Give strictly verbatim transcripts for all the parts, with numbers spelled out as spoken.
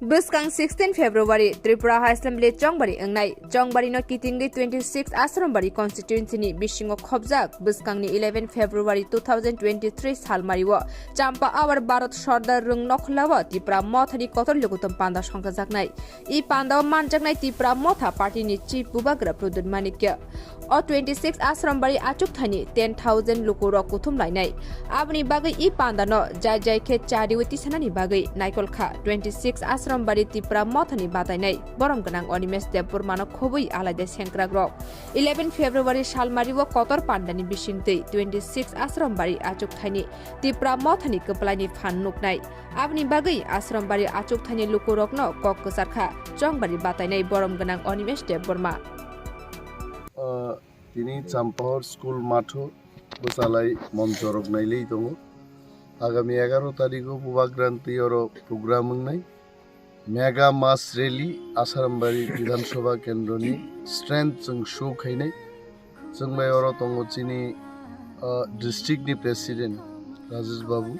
Bwskang sixteen February Tripura Assembly chongbari wngnai. Chongbari no kitingwi twenty six Asrambari constituency ni bisingo khobjak bwskang ni eleven February two thousand twenty three salmari o Champa Awar Bharat Sardar Rung Nokhola o Tipra Motha ni kotor lukutum panda songchajaknai. I panda o manjaknai Tipra Motha party ni chief bubagra Pradyut Manikya. O twenty six Asrambari achukthani ten thousand lukurok kuthum lainai. Aboni bagwi i pandano jai jai khe chariwi tisanani bagwi naikol kha. Twenty six Asrambari Tipra Mothani batainai borom gwnang Animesh Debbarmano khobwi alaida sengkrakrok. Eleven February salmario kotor pandani bisingtwi twenty six Asrambari achukthaini Tipra Mothani kwplaini phan nuknai. Aboni bagwi Asrambari achukthani lukurokno kok kwcharkha chongbari batainai borom gwnang Animesh Debbarma. Ah, tini Champahor School matho bwchalai monchorok nailai tongo. Agami egaro tarikgo Bubagrani twi oro program wngnai. Mega Mass Rally Asarambari Bidhan Sabha Kendroni strength chwng show khainai. Chwng bai oro tongo chini, ah, district ni president Rajesh Babu,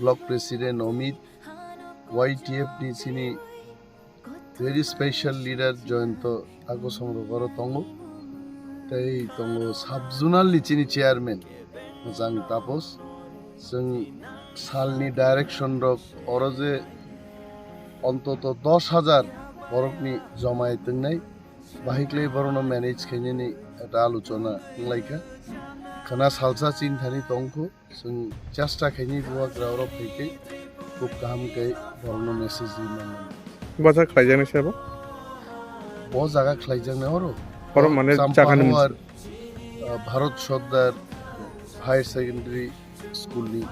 block president Amit, Y T F ni chini very special leader Jayanta Akosong rok oro tongo. Tei tongo sub zonal ni chini chairman Mojang Tapos. Chwng salni direction rok oro je ontoto dos hajar borokni jomai tongnai, bahai khlai borokno manage khainani eta alochona wnglaikha. Khwna salsa chini thani tongkho. Chwng chesta khaini bubagra oro phaikhe khub kaham khe borokno message ri mannai. Bo jaga khlaijaknai se bo? Bo jaga khlaijaknai oro. Oro mane Champa jagani Howar, uh, Bharat Sardar Higher Secondary School ni